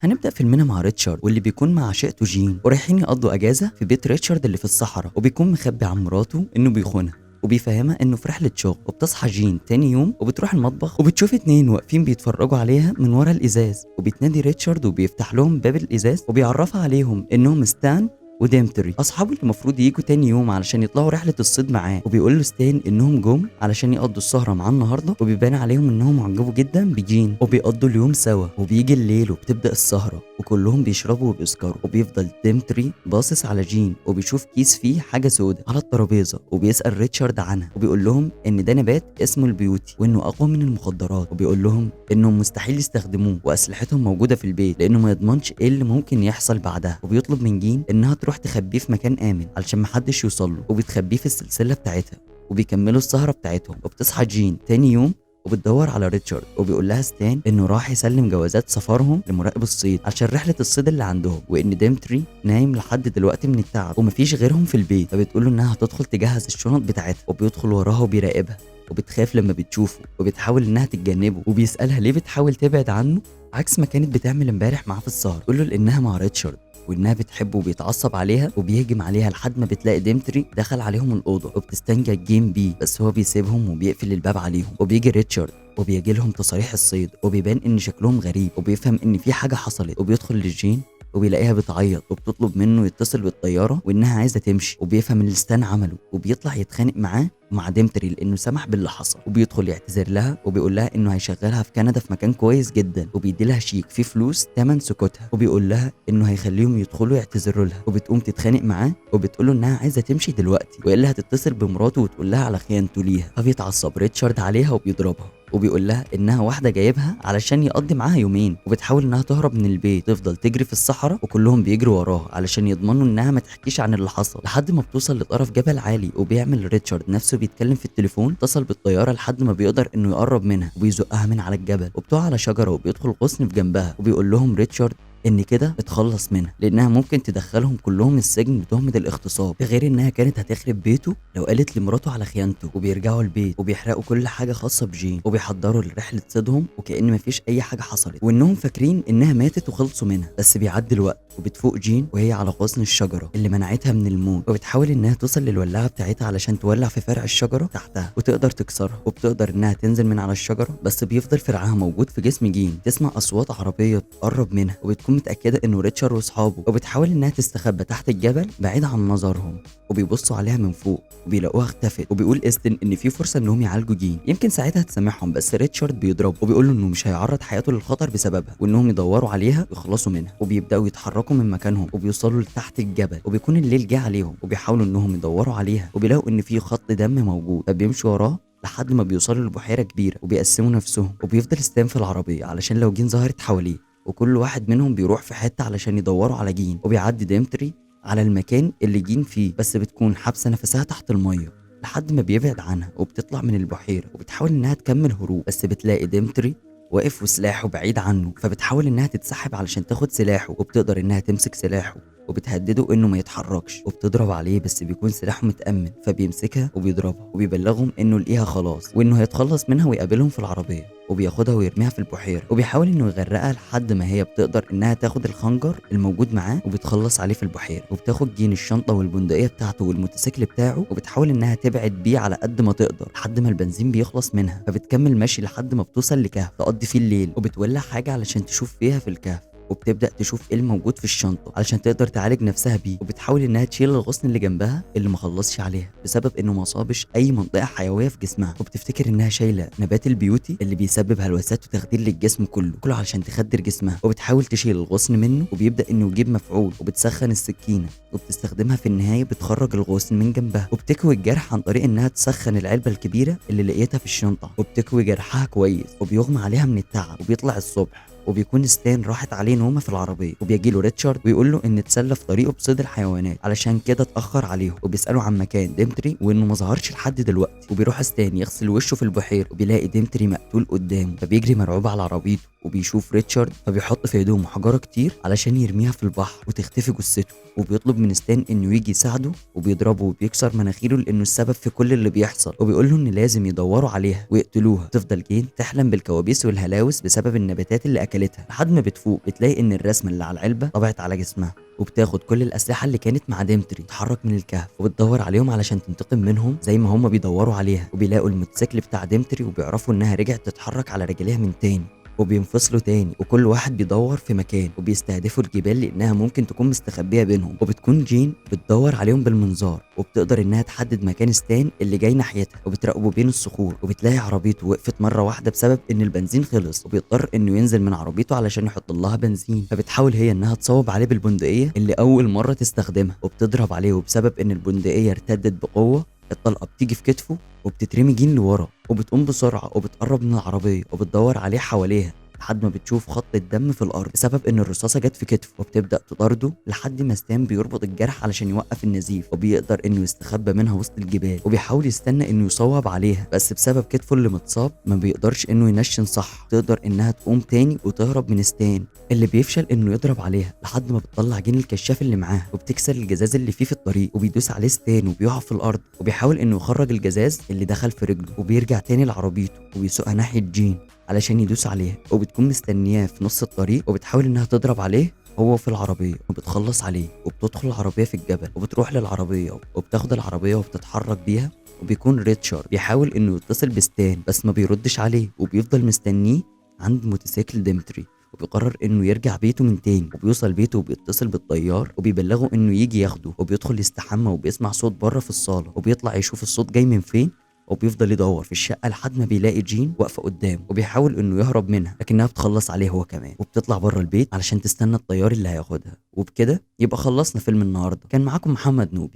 هنبدأ فيلمنا مع ريتشارد واللي بيكون مع عشيقته جين، ورايحين يقضوا اجازة في بيت ريتشارد اللي في الصحراء، وبيكون مخبي عن مراته انه بيخونها وبيفهمها انه في رحلة شغل. وبتصحى جين تاني يوم وبتروح المطبخ وبتشوف اتنين واقفين بيتفرجوا عليها من ورا الازاز، وبتنادي ريتشارد وبيفتح لهم باب الازاز وبيعرفها عليهم انهم ستان وديمتري اصحابه اللي المفروض يجوا تاني يوم علشان يطلعوا رحله الصيد معاه. وبيقول له ستان انهم جم علشان يقضوا السهرة معاه النهارده، وبيبان عليهم انهم عجبوا جدا بجين وبيقضوا اليوم سوا. وبيجي الليل وبتبدا السهرة وكلهم بيشربوا وبيسكروا، وبيفضل ديمتري باصص على جين وبيشوف كيس فيه حاجة سودة على الترابيزة، وبيسال ريتشارد عنها وبيقول لهم ان ده نبات اسمه البيوتي وانه اقوى من المخدرات، وبيقول لهم انهم مستحيل يستخدموه واسلحتهم موجودة في البيت لانه ما يضمنش ايه اللي ممكن يحصل بعدها. وبيطلب من جين انها تروح تخبيه في مكان امن علشان محدش يوصل له، وبتخبيه في السلسلة بتاعتها، وبيكملوا السهرة بتاعتهم. وبتصحى جين تاني يوم وبتدور على ريتشارد، وبيقول لها ستان انه راح يسلم جوازات سفرهم لمراقب الصيد عشان رحله الصيد اللي عندهم، وان ديمتري نايم لحد دلوقتي من التعب ومفيش غيرهم في البيت. فبتقول له انها هتدخل تجهز الشنط بتاعتها، وبيدخل وراها وبيراقبها، وبتخاف لما بتشوفه وبتحاول انها تتجنبه، وبيسالها ليه بتحاول تبعد عنه عكس ما كانت بتعمل امبارح معاه في السهرة. تقول له لانها مع ريتشارد وانها بتحبه، وبيتعصب عليها وبيهجم عليها لحد ما بتلاقي ديمتري دخل عليهم الاوضة، وبتستنجد جين بيه بس هو بيسيبهم وبيقفل الباب عليهم. وبيجي ريتشارد وبيجي لهم تصاريح الصيد، وبيبان ان شكلهم غريب وبيفهم ان في حاجة حصلت، وبيدخل للجين وبيلاقيها بتعيط وبتطلب منه يتصل بالطيارة وانها عايزه تمشي، وبيفهم اللي ستان عمله وبيطلع يتخانق معاه ومع ديمتري لانه سمح باللي حصل، وبيدخل يعتذر لها وبيقول لها انه هيشغلها في كندا في مكان كويس جدا، وبيدي لها شيك فيه فلوس تمن سكوتها، وبيقول لها انه هيخليهم يدخلوا يعتذروا لها. وبتقوم تتخانق معاه وبتقول له انها عايزه تمشي دلوقتي والا هتتصل بمراته وتقول لها على خيانته ليها. فبيتعصب ريتشارد عليها وبيضربها وبيقول لها انها واحدة جايبها علشان يقضي معاها يومين، وبتحاول انها تهرب من البيت، تفضل تجري في الصحراء وكلهم بيجروا وراها علشان يضمنوا انها ما تحكيش عن اللي حصل، لحد ما بتوصل لطرف جبل عالي. وبيعمل ريتشارد نفسه بيتكلم في التليفون، اتصل بالطيارة لحد ما بيقدر انه يقرب منها وبيزقها من على الجبل، وبتقع على شجرة وبيدخل غصن في جنبها. وبيقول لهم ريتشارد ان كده اتخلص منها لانها ممكن تدخلهم كلهم السجن بتهمه الاغتصاب، ده غير انها كانت هتخرب بيته لو قالت لمراته على خيانته. وبيرجعوا البيت وبيحرقوا كل حاجة خاصة بجين وبيحضروا لرحلة صيدهم وكأن مفيش اي حاجة حصلت، وانهم فاكرين انها ماتت وخلصوا منها. بس بيعدي الوقت وبتفوق جين وهي على غصن الشجرة اللي منعتها من الموت، وبتحاول انها توصل للولاعه بتاعتها علشان تولع في فرع الشجرة تحتها وتقدر تكسرها، وبتقدر انها تنزل من على الشجرة بس بيفضل فرعها موجود في جسم جين. تسمع اصوات عربية تقرب منها وبتكون متأكدة انه ريتشارد واصحابه، وبتحاول انها تستخبى تحت الجبل بعيد عن نظرهم، وبيبصوا عليها من فوق وبيلاقوها اختفت. وبيقول استن ان في فرصة انهم يعالجوا جين يمكن ساعتها تسامحهم، بس ريتشارد بيضربه وبيقول له انه مش هيعرض حياته للخطر بسببها وانهم يدوروا عليها ويخلصوا منها. وبيبداوا يتحركوا من مكانهم وبيوصلوا لتحت الجبل، وبيكون الليل جه عليهم وبيحاولوا انهم يدوروا عليها وبيلاقوا ان في خط دم موجود، فبيمشوا وراه لحد ما بيوصلوا لبحيرة كبيرة وبيقسموا نفسهم. وبيفضل ستان في العربية علشان لو جين ظهرت حواليه، وكل واحد منهم بيروح في حتة علشان يدوروا على جين. وبيعدي ديمتري على المكان اللي جين فيه بس بتكون حابسة نفسها تحت المية لحد ما بيبعد عنها، وبتطلع من البحيرة وبتحاول انها تكمل هروب، بس بتلاقي ديمتري واقف وسلاحه بعيد عنه، فبتحاول انها تتسحب علشان تاخد سلاحه، وبتقدر انها تمسك سلاحه وبتهدده انه ما يتحركش، وبتضرب عليه بس بيكون سلاحه متأمن فبيمسكها وبيضربها وبيبلغهم انه لقيها خلاص وانه هيتخلص منها ويقابلهم في العربية، وبياخدها ويرميها في البحيرة وبيحاول انه يغرقها لحد ما هي بتقدر انها تاخد الخنجر الموجود معاه وبتخلص عليه في البحيرة. وبتاخد جين الشنطة والبندقية بتاعته والموتوسيكل بتاعه وبتحاول انها تبعد بيه على قد ما تقدر لحد ما البنزين بيخلص منها، فبتكمل ماشي لحد ما بتوصل لكهف تقضي فيه الليل، وبتولع حاجة علشان تشوف فيها في الكهف، وبتبدأ تشوف ايه الموجود في الشنطة علشان تقدر تعالج نفسها بيه. وبتحاول انها تشيل الغصن اللي جنبها اللي ما خلصش عليها بسبب انه ما صابش اي منطقة حيوية في جسمها، وبتفتكر انها شايلة نبات البيوتي اللي بيسبب هلوسات وتخدير للجسم كله كله علشان تخدر جسمها، وبتحاول تشيل الغصن منه وبيبدأ انه يجيب مفعول، وبتسخن السكينة وبتستخدمها في النهاية بتخرج الغصن من جنبها، وبتكوي الجرح عن طريق انها تسخن العلبة الكبيرة اللي لقيتها في الشنطة، وبتكوي جرحها كويس وبيغمى عليها من التعب. وبيطلع الصبح وبيكون ستان راحت عليه نومه في العربية، وبيجي له ريتشارد ويقول له ان اتسلى في طريقه بصيد الحيوانات علشان كده اتاخر عليهم، وبيساله عن مكان ديمتري وانه ما ظهرش لحد دلوقتي. وبيروح ستان يغسل وشه في البحيرة وبيلاقي ديمتري مقتول قدامه، فبيجري مرعوب على عربيته وبيشوف ريتشارد فبيحط في هدومه حجارة كتير علشان يرميها في البحر وتختفي جثته، وبيطلب من ستان انه يجي يساعده وبيضربه وبيكسر مناخيره لانه السبب في كل اللي بيحصل، وبيقول له ان لازم يدوروا عليها ويقتلوها. تفضل جين تحلم بالكوابيس والهلاوس بسبب النباتات اللي اكلتها. اكلتها. لحد ما بتفوق بتلاقي ان الرسمة اللي على العلبة طبعت على جسمها، وبتاخد كل الاسلحة اللي كانت مع ديمتري، تتحرك من الكهف وبتدور عليهم علشان تنتقم منهم زي ما هم بيدوروا عليها. وبيلاقوا الموتوسيكل بتاع ديمتري وبيعرفوا انها رجعت تتحرك على رجليها من تاني، وبينفصلوا تاني وكل واحد بيدور في مكان، وبيستهدفوا الجبال لانها ممكن تكون مستخبيه بينهم. وبتكون جين بتدور عليهم بالمنظار، وبتقدر انها تحدد مكان ستان اللي جاي ناحيتها، وبتراقبه بين الصخور، وبتلاقي عربيته وقفت مرة واحدة بسبب ان البنزين خلص، وبيضطر انه ينزل من عربيته علشان يحط لها بنزين. فبتحاول هي انها تصوب عليه بالبندقيه اللي اول مرة تستخدمها، وبتضرب عليه، وبسبب ان البندقية ارتدت بقوة الطلقة بتيجي في كتفه وبتترمي جين لورا، وبتقوم بسرعة وبتقرب من العربية وبتدور عليه حواليها لحد ما بتشوف خط الدم في الارض بسبب ان الرصاصة جت في كتفه، وبتبدا تطارده لحد ما ستان بيربط الجرح علشان يوقف النزيف، وبيقدر انه يستخبى منها وسط الجبال، وبيحاول يستنى انه يصوب عليها، بس بسبب كتفه اللي متصاب ما بيقدرش انه ينشن صح. تقدر انها تقوم تاني وتهرب من ستان اللي بيفشل انه يضرب عليها، لحد ما بتطلع جين الكشاف اللي معاها وبتكسر الجزاز اللي فيه في الطريق، وبيدوس عليه ستان وبيقع في الارض، وبيحاول انه يخرج الجزاز اللي دخل في رجله، وبيرجع تاني لعربيته وبيسوقها ناحية جين علشان يدوس عليها، وبتكون مستنياه في نص الطريق، وبتحاول انها تضرب عليه هو في العربية، وبتخلص عليه، وبتدخل العربية في الجبل، وبتروح للعربية وبتاخد العربية وبتتحرك بيها. وبيكون ريتشارد بيحاول انه يتصل بستان بس ما بيردش عليه، وبيفضل مستنيه عند موتوسيكل ديمتري، وبيقرر انه يرجع بيته من تاني. وبيوصل بيته وبيتصل بالطيار وبيبلغه انه يجي ياخده، وبيدخل يستحمى وبيسمع صوت بره في الصالة، وبيطلع يشوف الصوت جاي من فين، وبيفضل يدور في الشقة لحد ما بيلاقي جين واقفة قدامه، وبيحاول انه يهرب منها لكنها بتخلص عليه هو كمان، وبتطلع بره البيت علشان تستنى الطيار اللي هياخدها. وبكده يبقى خلصنا فيلم النهارده. كان معاكم محمد نوبي.